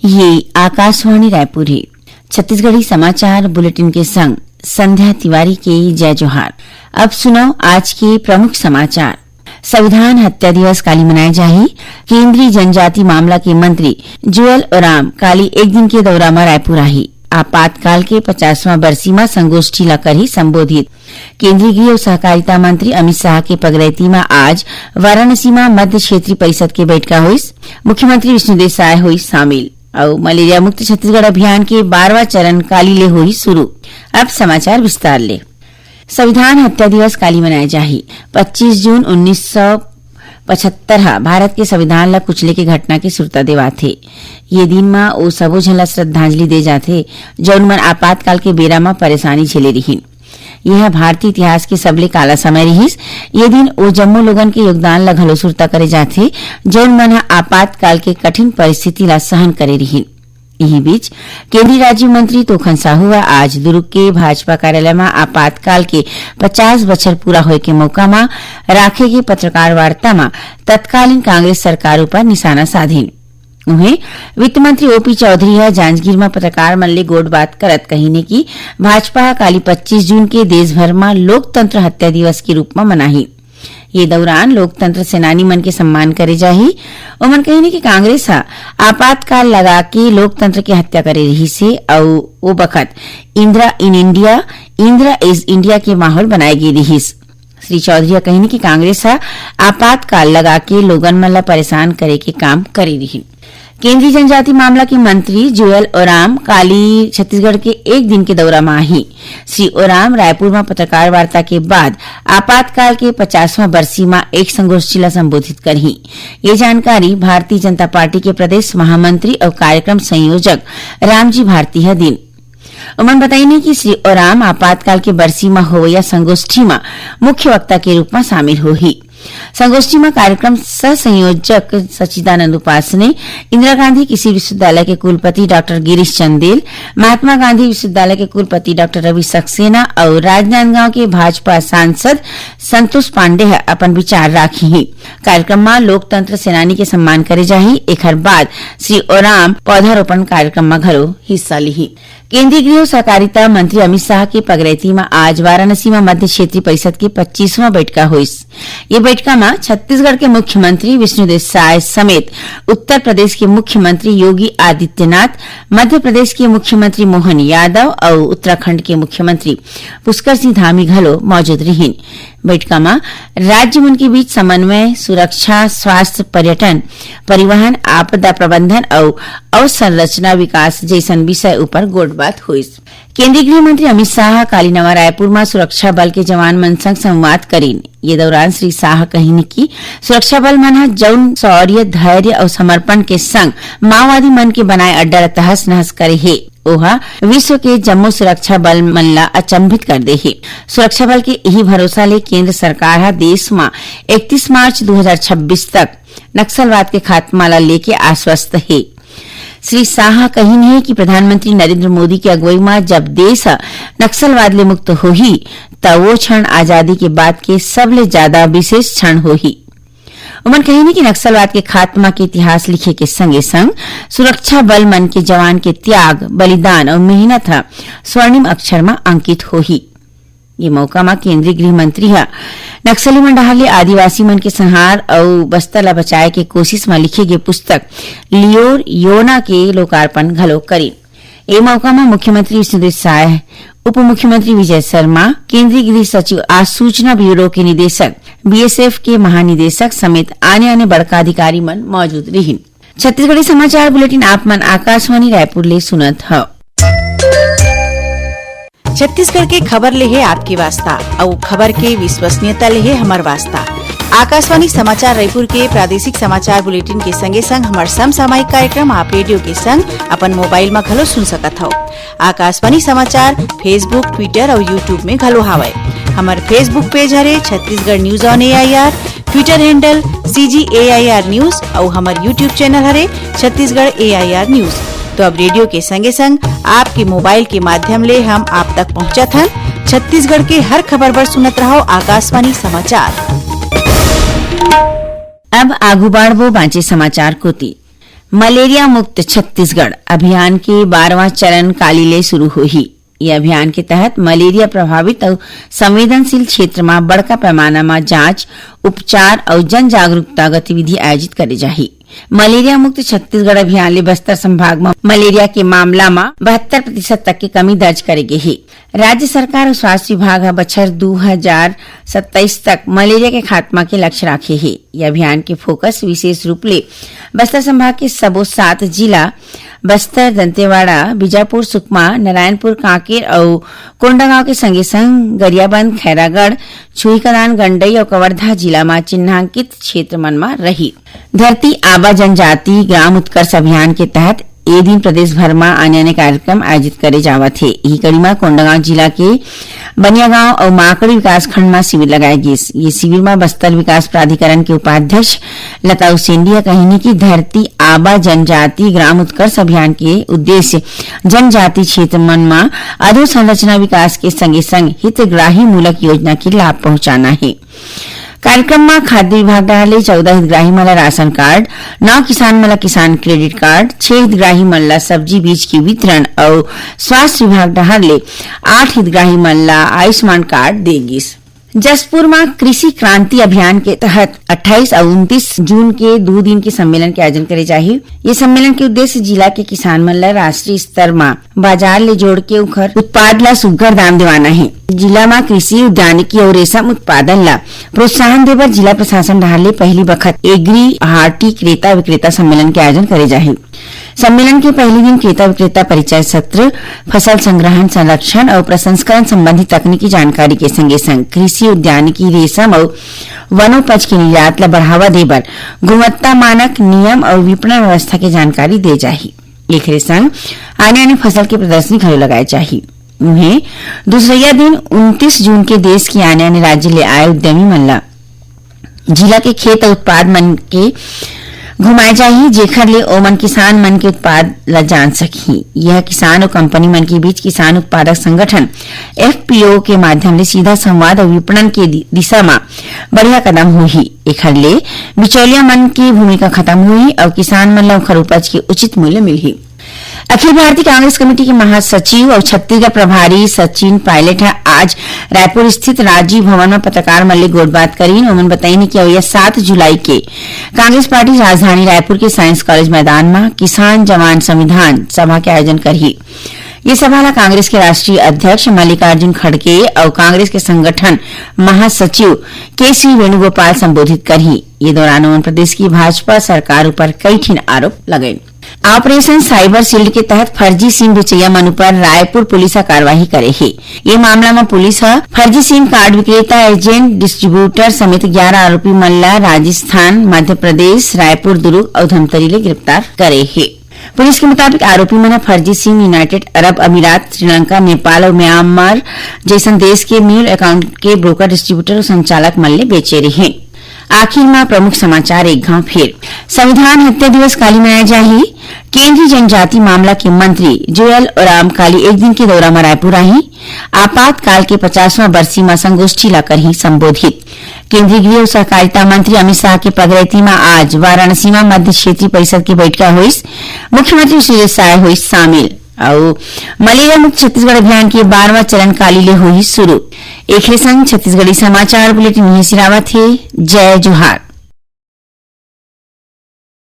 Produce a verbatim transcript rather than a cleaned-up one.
ये आकाशवाणी रायपुर हे। छत्तीसगढ़ी समाचार बुलेटिन के संग संध्या तिवारी के जय जोहार। अब सुनव आज के प्रमुख समाचार। संविधान हत्या दिवस काली मनाए जाही। केंद्रीय जनजाति मामला के मंत्री जुएल ओराम काली एक दिन के दौरा म रायपुर आही। आपातकाल के पचासवां बरसी म संगोष्ठी ला करही संबोधित। केंद्रीय गृह अउ सहकारिता मंत्री अमित शाह के पगरैती म आज वाराणसी म मध्य क्षेत्रीय परिषद के बैठका होइस। मुख्यमंत्री विष्णुदेव साय होइस शामिल। अउ मलेरिया मुक्त छत्तीसगढ़ अभियान के बारहवां चरण काली ले होही शुरू। अब समाचार विस्तार ले। संविधान हत्या दिवस काली मनाए जाही। पच्चीस जून उन्नीस सौ पचहत्तर ह भारत के संविधान ला कुचले के घटना के सुरता देवाथे। ये दिन म ओ सबो झन ला श्रद्धांजलि दे जाथे, जउन मन आपातकाल के बेरा म परेशानी झेले रिहिन। यह भारतीय इतिहास के सबले काला समय रिहिस। ये दिन ओ जम्मो लोगन के योगदान ला घलो सुरता करे जाथे, जउन मन ह आपातकाल के कठिन परिस्थिति ला सहन करे रिहिन। इही बीच, केंद्रीय राज्य मंत्री तोखन साहू ह आज दुर्ग के भाजपा कार्यालय म आपातकाल के पचास बछर पूरा होए के मौका म राखे गे पत्रकार वार्ता म तत्कालीन कांग्रेस सरकार ऊपर निशाना साधिन। उहें, वित्त मंत्री ओपी चौधरी ह जांजगीर म पत्रकार मन ले गोठबात करत कहिने कि भाजपा ह काली पच्चीस जून के देश भर म लोकतंत्र हत्या दिवस के रूप म मनाही। ये दौरान लोकतंत्र सेनानी मन के सम्मान करे जाही। ओमन कहिने कि कांग्रेस ह आपातकाल लगा के लोकतंत्र के हत्या करे रिहिस हे अउ ओ बखत Indira in India, Indira is India के माहौल बनाए गे रिहिस। श्री चौधरी ह कहिन कि कांग्रेस ह आपातकाल लगा के लोगन मन ल परेशान करे के काम करे रिहिन। केंद्रीय जनजाति मामला के मंत्री जुएल ओराम काली छत्तीसगढ़ के एक दिन के दौरा म आही। श्री ओराम रायपुर म पत्रकार वार्ता के बाद आपातकाल के पचासवां बरसी म एक संगोष्ठी ल संबोधित करही। ये जानकारी भारतीय जनता पार्टी के प्रदेश महामंत्री अउ कार्यक्रम संयोजक रामजी भारती ह दिन। ओमन बताइन कि श्री ओराम आपातकाल के बरसी म होवइया संगोष्ठी म मुख्य वक्ता के रूप म शामिल होही। संगोष्ठी म कार्यक्रम सह संयोजक सच्चिदानंद उपासने, इंदिरा गांधी कृषि विश्वविद्यालय के कुलपति डॉक्टर गिरीश चंदेल, महात्मा गांधी विश्वविद्यालय के कुलपति डॉक्टर रवि सक्सेना अउ राजनांदगांव के भाजपा सांसद संतोष पांडे ह अपन विचार राखही। कार्यक्रम म लोकतंत्र सेनानी के सम्मान करे जाही। एखर बाद श्री ओराम पौधारोपण कार्यक्रम म घलो हिस्सा लिही। केंद्रीय गृह अउ सहकारिता मंत्री अमित शाह के पगरैती म आज वाराणसी म मध्य क्षेत्रीय परिषद के पच्चीसवां बैठका होइस। ये बैठका म छत्तीसगढ़ के मुख्यमंत्री विष्णुदेव साय समेत उत्तर प्रदेश के मुख्यमंत्री योगी आदित्यनाथ, मध्य प्रदेश के मुख्यमंत्री मोहन यादव अउ उत्तराखंड के मुख्यमंत्री पुष्कर सिंह धामी घलो मौजूद रिहिन। बैठका म राज्य मन के बीच समन्वय, सुरक्षा, स्वास्थ्य, पर्यटन, परिवहन, आपदा प्रबंधन अउ अवसंरचना विकास जइसन विषय ऊपर गोठबात होइस। केंद्रीय गृह मंत्री अमित शाह काली नवा रायपुर म सुरक्षा बल के जवान मन संग संवाद करिन। ये दौरान श्री शाह कहिन कि सुरक्षा बल मन ह जउन शौर्य, धैर्य अउ समर्पण के संग माओवादी मन के बनाए अड्डा ल तहस नहस करे हे, ओहा विश्व के जम्मो सुरक्षा बल मन ला अचंभित कर दे हे। सुरक्षा बल के इही भरोसा ले केंद्र सरकार ह देश म इकतीस मार्च दो हज़ार छब्बीस तक नक्सलवाद के खात्मा ला लेके आश्वस्त हे। श्री शाह कहिन हे कि प्रधानमंत्री नरेंद्र मोदी के अगुवई म जब देश ह नक्सलवाद ले मुक्त होही, त वो क्षण आजादी के बाद के सबले ज्यादा विशेष क्षण होही। उमन कहिन कि नक्सलवाद के खात्मा के इतिहास लिखे के संगे संग सुरक्षा बल मन के जवान के त्याग, बलिदान अउ मेहनत ह स्वर्णिम अक्षर म अंकित होही। ये मौका म केंद्रीय गृह मंत्री ह नक्सली मन डहार ले आदिवासी मन के संहार अउ बस्तर ला बचाए के कोशिश म लिखे गे पुस्तक लियोर योना के लोकार्पण घलो करिन। ए मौका म मुख्यमंत्री विष्णुदेव साय, उप मुख्यमंत्री विजय शर्मा, केंद्रीय गृह सचिव आ सूचना ब्यूरो के निदेशक, बीएसएफ के महानिदेशक समेत आने-आने बड़का अधिकारी मन मौजूद रिहिन। छत्तीसगढ़ी समाचार बुलेटिन आप मन आकाशवाणी रायपुर ले सुनत हव। छत्तीसगढ़ के खबर ले हे आपके वास्ता, अउ खबर के विश्वसनीयता ले हे हमर वास्ता। आकाशवाणी समाचार रायपुर के प्रादेशिक समाचार बुलेटिन के संगे संग हमर समसामयिक कार्यक्रम आप रेडियो के संग अपन मोबाइल म घलो सुन सकत हव। आकाशवाणी समाचार Facebook, Twitter अउ YouTube में घलो हावय। हमर Facebook पेज हरे Chhattisgarh news on AIR, Twitter handle CG AIR news अउ हमर YouTube चैनल हरे छत्तीसगढ़ एआईआर न्यूज। तो अब रेडियो के संगे संग आपके मोबाइल के माध्यम ले हम आप तक पहुंचत हन छत्तीसगढ़ के हर खबर बर सुनत रहव आकाशवाणी समाचार। अब आगू बाढ़बो बांचे समाचार कोती। मलेरिया मुक्त छत्तीसगढ़ अभियान के बारहवाँ चरण काली ले शुरू होही। ये अभियान के तहत मलेरिया प्रभावित अउ संवेदनशील क्षेत्र म बड़का पैमाना म जांच, उपचार अउ जन जागरूकता गतिविधि आयोजित करे जाही। मलेरिया मुक्त छत्तीसगढ़ अभियान ले बस्तर संभाग म मलेरिया के मामला म बहत्तर प्रतिशत तक के कमी दर्ज करे गे हे। राज्य सरकार अउ स्वास्थ्य विभाग ह बछर दू हजार सत्ताईस तक मलेरिया के खात्मा के लक्ष्य राखे हे। ये अभियान के फोकस विशेष रूप ले बस्तर संभाग के सबो सात जिला, बस्तर, दंतेवाड़ा, बीजापुर, सुकमा, नारायणपुर, कांकेर अउ कोंडागांव के संगे संग गरियाबंद, खैरागढ़, छुईकादान, गंडई अउ कवर्धा जिला म चिन्हांकित क्षेत्र मन म रही। धरती आबा जनजाति ग्राम उत्कर्ष अभियान के तहत ए दिन प्रदेश भर म आने-आने कार्यक्रम आयोजित करे जावत हे। इही कड़ी म कोंडागांव जिला के बनियागांव अउ माकड़ी विकासखंड म शिविर लगाए गिस। ये शिविर म बस्तर विकास प्राधिकरण के उपाध्यक्ष लता उसेंडी ह कहिनी कि धरती आबा जनजाति ग्राम उत्कर्ष अभियान के उद्देश्य जनजाति क्षेत्र मन म अधोसंरचना विकास के संगे-संग हितग्राही मूलक योजना के लाभ पहुंचाना हे। कार्यक्रम म खाद्य विभाग डहार ले चौदह हितग्राही मन ल राशन कार्ड, नौ किसान मन ल किसान क्रेडिट कार्ड, छह हितग्राही मन ल सब्जी बीज के वितरण अउ स्वास्थ्य विभाग डहार ले आठ हितग्राही मन ल आयुष्मान कार्ड दे गिस। जशपुर म कृषि क्रांति अभियान के तहत अट्ठाईस अउ उनतीस जून के दू दिन के सम्मेलन के आयोजन करे जाही। ये सम्मेलन के उद्देश्य जिला के किसान मन ल राष्ट्रीय स्तर म बाजार ले जोड़ के उखर उत्पाद ला सुघ्घर दाम दिवाना हे। जिला म कृषि, उद्यानिकी अउ रेशम उत्पादन ला प्रोत्साहन देबर जिला प्रशासन डहार ले पहिली बखत एग्री हार्टी क्रेता विक्रेता सम्मेलन के आयोजन करे जाही। सम्मेलन के पहिली दिन क्रेता विक्रेता परिचय सत्र, फसल संग्रहण, संरक्षण अउ प्रसंस्करण संबंधी तकनीकी जानकारी के संगे संग कृषि, उद्यानिकी, रेशम अउ वनोपज के निर्यात ला बढ़ावा देबर गुणवत्ता मानक, नियम अउ विपणन व्यवस्था के जानकारी दे जाही। एखरे संग आने-आने फसल के प्रदर्शनी घलो लगाए जाही। उहें, दूसरइया दिन उनतीस जून के देश के आने-आने राज्य ले आए उद्यमी मन ला जिला के खेत अउ उत्पाद मन के घुमाए जाही, जेखर ले ओमन किसान मन के उत्पाद ला जान सकही। यह किसान अउ कंपनी मन के बीच किसान उत्पादक संगठन, एफपीओ, के माध्यम ले सीधा संवाद अउ विपणन के दि-, दिशा म बढ़िया कदम होही। एखर ले बिचौलिया मन के भूमिका खत्म होही अउ किसान मन ल ओखर उपज के उचित मूल्य मिलही। अखिल भारतीय कांग्रेस कमेटी के महासचिव अउ छत्तीसगढ़ प्रभारी सचिन पायलट ह आज रायपुर स्थित राजीव भवन म पत्रकार मन ले गोठबात करीन। ओमन बताइन कि अवइया सात जुलाई के कांग्रेस पार्टी राजधानी रायपुर के साइंस कॉलेज मैदान म किसान जवान संविधान सभा के आयोजन करही। ये सभा ला कांग्रेस के राष्ट्रीय अध्यक्ष मल्लिकार्जुन खड़गे अउ कांग्रेस के संगठन महासचिव के सी वेणुगोपाल संबोधित करही। ये दौरान ओमन प्रदेश की भाजपा सरकार ऊपर कई ठिन आरोप लगाइन। ऑपरेशन साइबर शील्ड के तहत फर्जी सिम बेचइया मन ऊपर रायपुर पुलिस ह कार्रवाई करे हे। ये मामला म पुलिस ह फर्जी सिम कार्ड विक्रेता, एजेंट, डिस्ट्रीब्यूटर समेत ग्यारह आरोपी मन ला राजस्थान, मध्य प्रदेश, रायपुर, दुर्ग अउ धमतरी ले गिरफ्तार करे हे। पुलिस के मुताबिक आरोपी मन ह फर्जी सिम यूनाइटेड अरब अमीरात, श्रीलंका, नेपाल अउ म्यांमार जइसन देश के म्यूल अकाउंट के ब्रोकर, डिस्ट्रीब्यूटर अउ संचालक मन ले बेचे रिहिन। आखिर म प्रमुख समाचार एक घाव फेर। संविधान हत्या दिवस काली मनाए जाही। केंद्रीय जनजाति मामला के मंत्री जुएल ओराम काली एक दिन के दौरा म रायपुर आही। आपातकाल के पचासवां बरसी म संगोष्ठी ला करही संबोधित। केंद्रीय गृह अउ सहकारिता मंत्री अमित शाह के पगरैती म आज वाराणसी म मध्य क्षेत्रीय परिषद के बैठका होइस। मुख्यमंत्री सुरेश साय होइस शामिल। अउ मलेरिया मुक्त छत्तीसगढ़ अभियान के बारहवां चरण काली ले होही शुरू। एखरे संग छत्तीसगढ़ी समाचार बुलेटिन इहें सिरावत हे। जय जोहार।